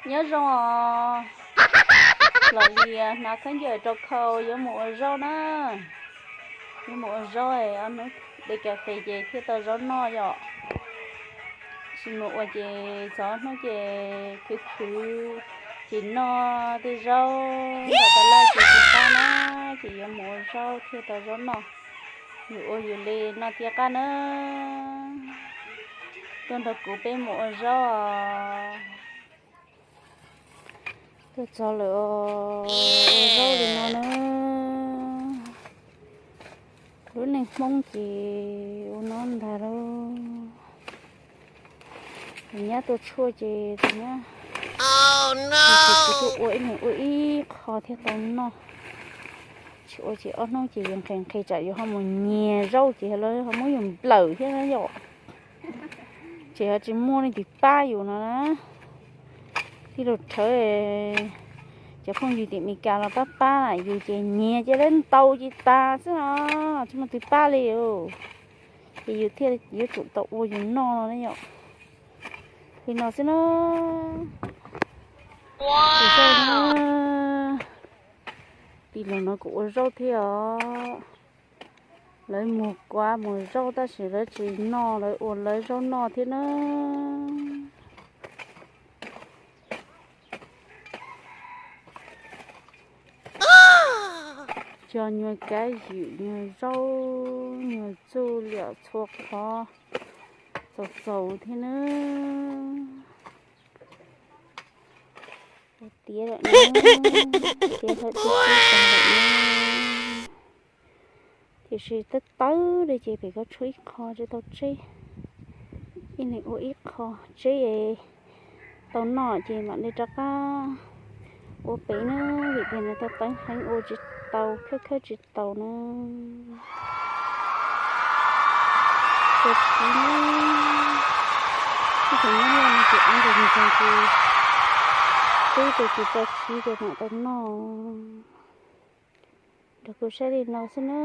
Nyob zoo os, Lam Lis hnav khaub ncaws rau khau yuav mus ua zaub na. Yuav mus ua zaub, ob hnub de kas fes ces thiaj tau zaub noj yom. Tsis mus ua ces txog hnub ces khwv khwv, tsis noj tej zaub nram tas laj ces tsis qab na, ces yuav mus ua zaub thiaj tau zaub noj. Yus ua yus li noj thiaj qab na. Tuaj nrog kuv peb mus ua zaub os. Tuaj txog lawm os, ua zaub li no na. Lub neej Hmoob ces ua no ntag lauj. Tus nyab tuaj tshuaj ces tus nyab, ces kuv tuaj ua ib leeg ua ib qho thiaj tau noj. Tsis ua ces ob hnub ces yus nqhis nqhis tsam yus ho mus nyiag zaub ces lawv ho muab yus nplawm thiab na yom. Ces ho tsis muaj leej twg pab yus no na. Tij laug Rhawv, cov phooj ywg tim Meskas los pab pab yus ces nyiag ces lawv ntaus ces tas xwb no, tsis muaj twg pab li os. Ces yus thiaj yuav tsum tau ua yus noj no na yom. Li no xwb na. Ua zaub na. Tij laug no kuj ua zaub thiab os. Lawv mus kuav mus zaub tab sis lawv tsis noj, lawv ua lawv zaub noj thiab na. Cog nyuag kab ywm, nyuag zaub, nyuag txuj liam txhua qhov txaus txaus thiab na. Tiav lawm na, tiav lawm tiav tag lawm na. Tiam sis tawv tawv li ces pem koj tshuab ib qho tsis tau tseb, ib leeg ua ib qho tseb es tau noj ces mam li rov qab ua pem na, vim tias nws tawv tawv heev ua tsis tau, khawb khawb tsis tau na. Txaus siv na, ib tug nyab loj no ces av ntsaws ntsaws ces tub ces tsis txaus siv ces mam tau noj. Nrog kuv saib li no xwb na.